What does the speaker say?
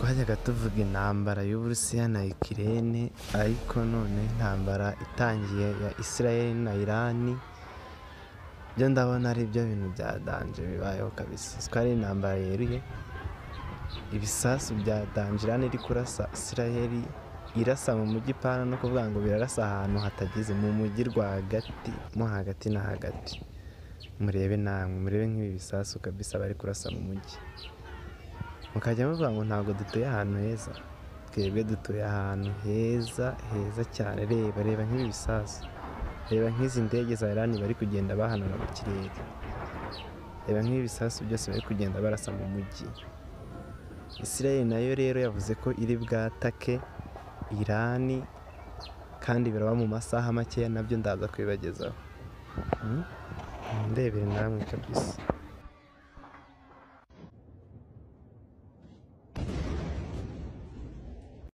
Twajyaga tuvuga intambara y'Uburusiya na Ukraine, ariko none intambara itangiye ya Israel na Iran, byo ndabona ari byo bintu bya danger bibayeho kabisa. Siko ari intambara yeruye, ibisasu bya danger Iran iri kurasa Israel, irasa mu mujyi pana no kuvuga ngo birarasa ahantu hatageze, mu mujyi rwagati, mo hagati na hagati. Murebe namwe, murebe nk'ibi bisasu kabisa bari kurasa mu mujyi. Mukajya muvuga ngo ntabwo dutuye ahantu heza, twebwe dutuye ahantu heza heza cyane. Reba, reba nk'ibi bisasu, reba nk'izi ndege za Iran bari kugenda bahanura mu kirere, reba nk'ibi bisasu byose bari kugenda barasa mu mujyi. Israel nayo rero yavuze ko iri bwatake Iran, kandi biraba mu masaha makeya, nabyo ndaza kubibagezaho. Ndebere namwe kabisa.